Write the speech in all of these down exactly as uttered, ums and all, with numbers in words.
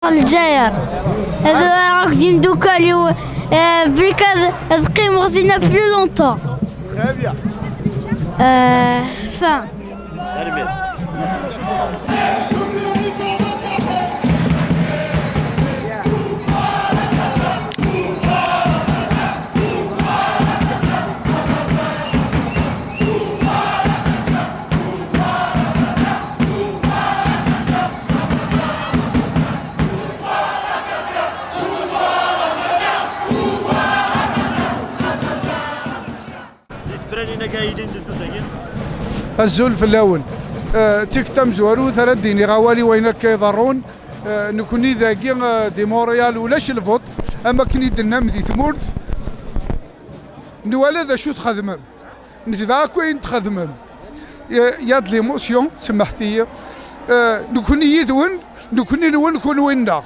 Lezzayer. Ad urareɣ akked imeddukal-iw, eh, brik ad, ad qqimeɣ dinna plus longtemps. Très bien. Euh, fin. Di tefranin-agi ay yellan di ddut-agi? Azul fell-awen. Eh, d tikkelt tamezwarut ara d-iniɣ awal i wayen akka iḍerrun. Eh, nekkni dagi, eh, di Montréal ulac lvuṭ, am akken i d-tennam di tmurt. Nwala d acu txedmem, netbeɛ akk ayen txedmem. Eh, y a de l'émotion, semmeḥt-iyi. Eh, nekkni yid-wen, nekkni nwen, kunwi nneɣ.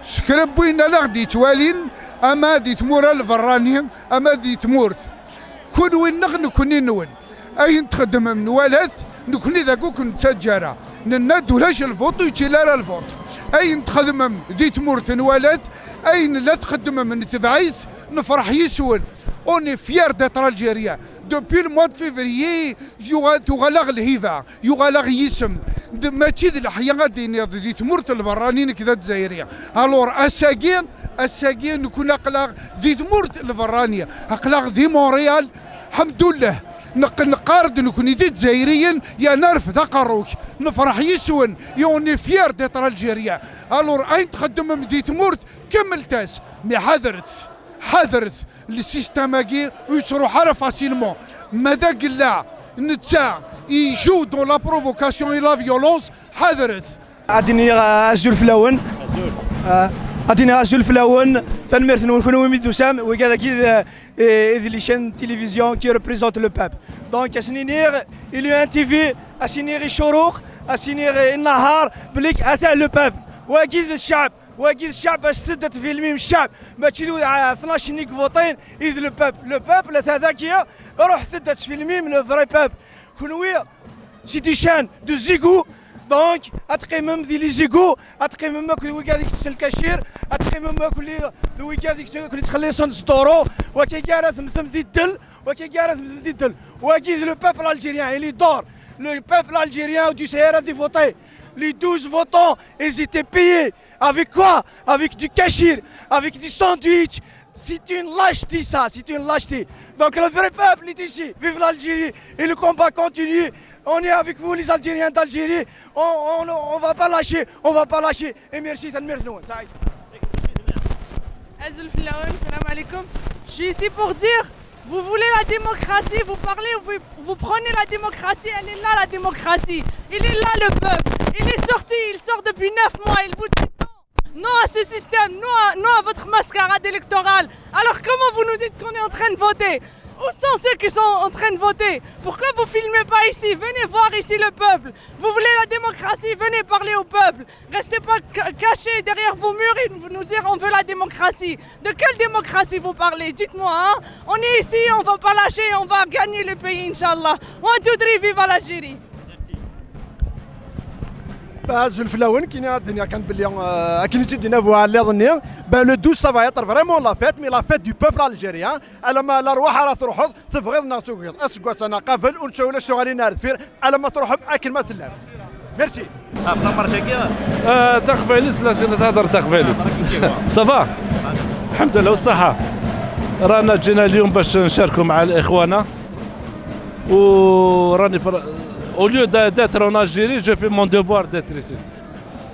S kra n win ara ɣ-d-yettwalin, ama di tmura n lberrani, ama di tmurt. Kunwi nneɣ, nekkni nwen. Ayen txeddmem nwala-t, nekkni dagi ur ken-nettaǧǧa ara. Nenna-d ulac lvuṭ, ur yettili ara lvuṭ. Ayen txeddmem di tmurt nwala-t, ayen la txeddmem netbeɛ-it, nefreḥ yis-wen. On est fiers d'être Algériens. Depuis le mois de février, yuɣal, tuɣal-aɣ lhiba, yuɣal-aɣ yisem. D, mačči d leḥya ad d-tiniḍ di tmurt n lberrani nekk d Azzayri. Alors, ass-agi, ass-agi nekkni aql-aɣ di tmurt n lberrani, aql-aɣ di Montréal, ḥemdullah. Neq-, neqqar-d nekkni d Izzayriyen, yerna rfed aqerru-k. Nefreḥ yis-wen, et on est fiers d'être Algériens. Alors, ayen txeddmem di tmurt, kemmlet-as, mais ḥadret, ḥadret. Le système-agi ur yettruḥ ara facilement. Ma d agella netta i joue dans la provocation et la violence, ḥadret. Ad iniɣ, uh, azul fell-awen. Uh, ad iniɣ azul fell-awen. Tanemmirt-nwen kunwi mi d-tusam. Wigad-agi d, uh, i d les chaînes de télévision qui représentent le peuple. Donc, ad sen-iniɣ, il y a un T V, ad s-iniɣ i Ccuruq, ad s-iniɣ i Nnahar, belli ata le peuple. Wagi d ccɛeb. Wagi d ccɛeb, aset-d ad tfilmim ccɛeb. Mačči d, ah, tnac-nni i ivuṭin, i d le peuple. Le peuple, ata dagi, ruḥet-d ad tfilmim le vrai peuple. Kunwi, c'est des chaînes de zigouts. Donc, ad teqqimem di les égouts, ad teqqimem akked wigad i itessen lkacir, ad teqqimem akked li-, d wigad i ken-ittxelliṣen s toro, wakagi ara temmtem di ddel, wakagi ara temmtem di ddel. Wagi d le peuple algérien, il est dehors. Le peuple algérien ur d-yusi ara ad ivuṭi. Les douze votants, ils étaient payés. Avec quoi? Avec du kachir, avec du sandwich. C'est une lâcheté, ça, c'est une lâcheté. Donc le vrai peuple est ici. Vive l'Algérie et le combat continue. On est avec vous, les Algériens d'Algérie. On, on, on va pas lâcher, on va pas lâcher. Et merci, tanemmirt-nwen. Saïd. Azul fell-awen, salam alaikum. Je suis ici pour dire, vous voulez la démocratie, vous parlez, vous, vous prenez la démocratie, elle est là la démocratie. Il est là le peuple. Il est sorti, il sort depuis neuf mois, il vous dit non. Non à ce système, non à, non à votre mascarade électorale. Alors comment vous nous dites qu'on est en train de voter? Où sont ceux qui sont en train de voter? Pourquoi vous filmez pas ici? Venez voir ici le peuple. Vous voulez la démocratie, venez parler au peuple. Restez pas ca-, cachés derrière vos murs et vous nous dire on veut la démocratie. De quelle démocratie vous parlez? Dites-moi, hein. On est ici, on va pas lâcher, on va gagner le pays, Inch'Allah. One, two, three, viva l'Algérie. Azul fell-awen, kini ad d-iniɣ kan belli, euh, akken i tt-id-yenna bu ɛelliḍ-nni, ben, le douze, ça va être vraiment la fête, mais la fête du peuple algérien. Alamma lerwaḥ ara truḥeḍ, tebɣiḍ neɣ tugiḍ. Aseggas-a qabel, ur nettɛu ulac tuɣalin ar deffir, alamma truḥem akken ma tellam. Merci. Ah, taqbaylit, la, la, la, taqbaylit. Ça va? الحمد لله والصحة. رانا جينا اليوم باش نشاركوا مع الإخواننا. وراني فر... Au lieu de, d'être en Algérie, je fais mon devoir d'être ici.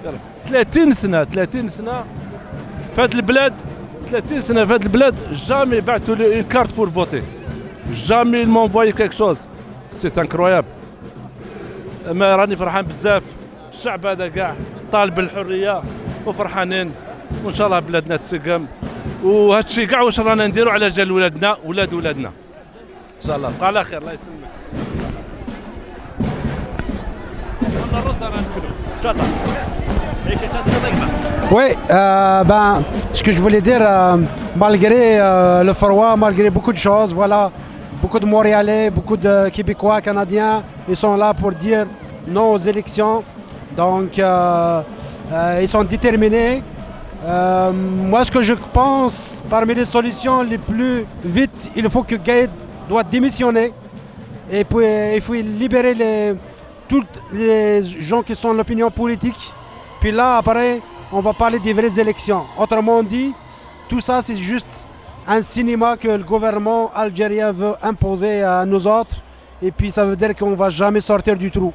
يلا. ثلاثين سنة، ثلاثين سنة في هاد البلاد، ثلاثين سنة في هاد البلاد، jamais بعثوا لي une carte pour voter. Jamais ils m'ont envoyé quelque chose. C'est incroyable. ما راني فرحان بزاف. الشعب هذا كاع طالب الحرية وفرحانين. وإن شاء الله بلادنا تسقم. وهادشي كاع واش رانا نديرو على جال ولادنا، ولاد ولادنا. ان شاء الله. بقى على خير، الله يسلمك. والله الرز راه ناكلو. ان شاء الله. عيش، ان شاء الله، الله يكبر. Oui, euh, ben, ce que je voulais dire, euh, malgré, euh, le froid, malgré beaucoup de choses, voilà, beaucoup de Montréalais, beaucoup de Québécois, Canadiens, ils sont là pour dire non aux élections. Donc, euh, Euh, ils sont déterminés. Euh, moi, ce que je pense, parmi les solutions les plus vite, il faut que Gaël doit démissionner. Et puis, il faut libérer les, tous les gens qui sont de l'opinion politique. Puis là, après, on va parler des vraies élections. Autrement dit, tout ça, c'est juste un cinéma que le gouvernement algérien veut imposer à nous autres. Et puis, ça veut dire qu'on va jamais sortir du trou.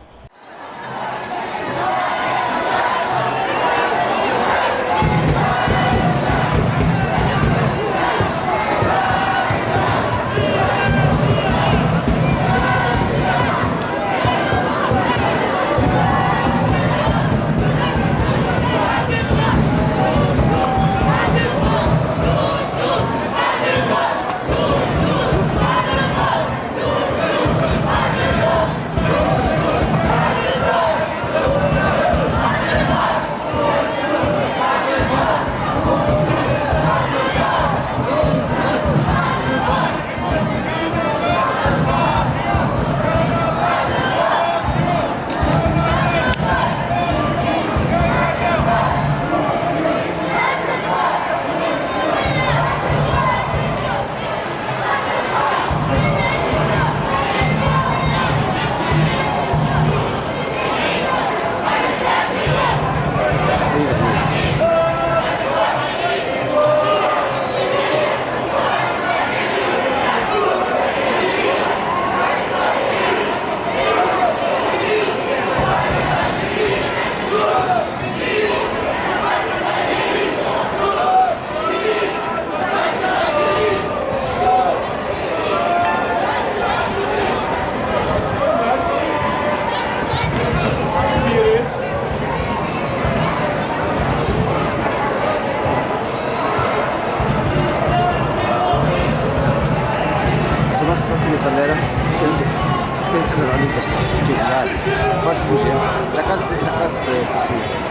Sebɣeɣ-tt akken iqellal. Tettkel tḥemmel ɣer yidis. Fih, mɛad. Ma tbujja. Laqad, laqad s-, s-, s-,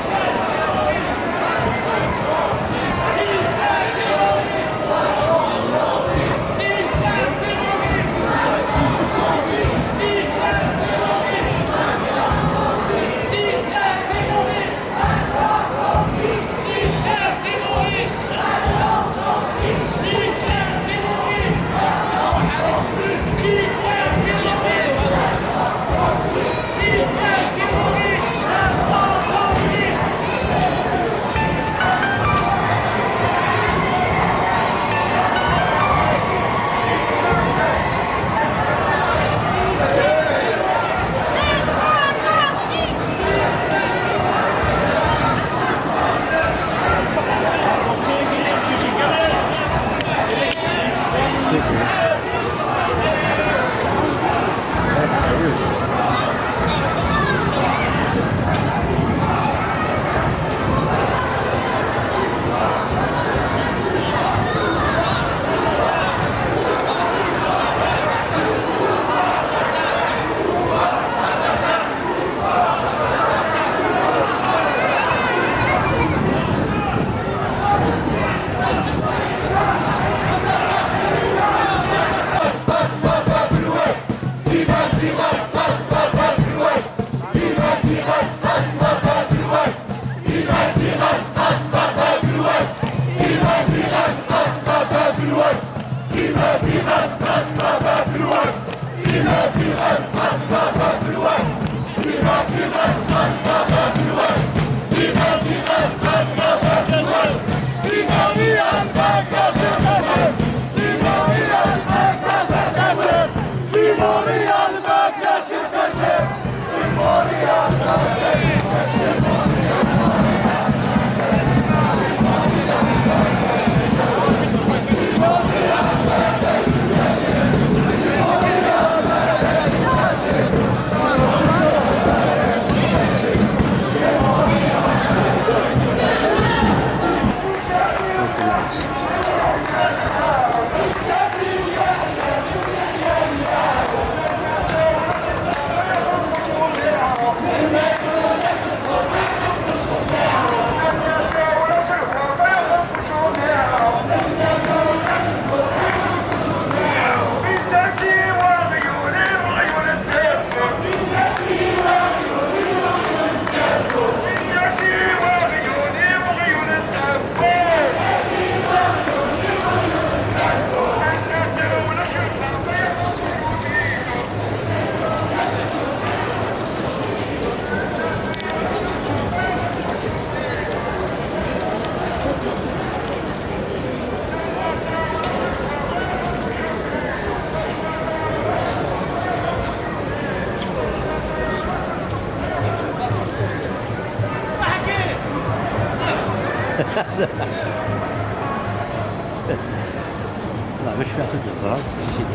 لا، مش في أسد الزرار، مش شيء.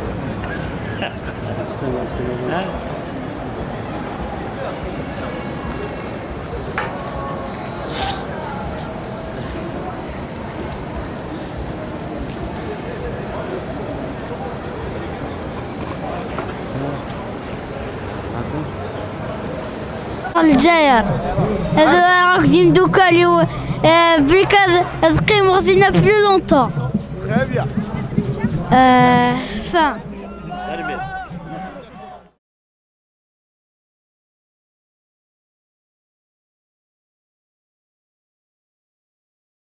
Lezzayer. Ad, akked yimdukal-iw, eh, brik ad, ad qqimeɣ dinna plus longtemps. Très bien. Euh, fin.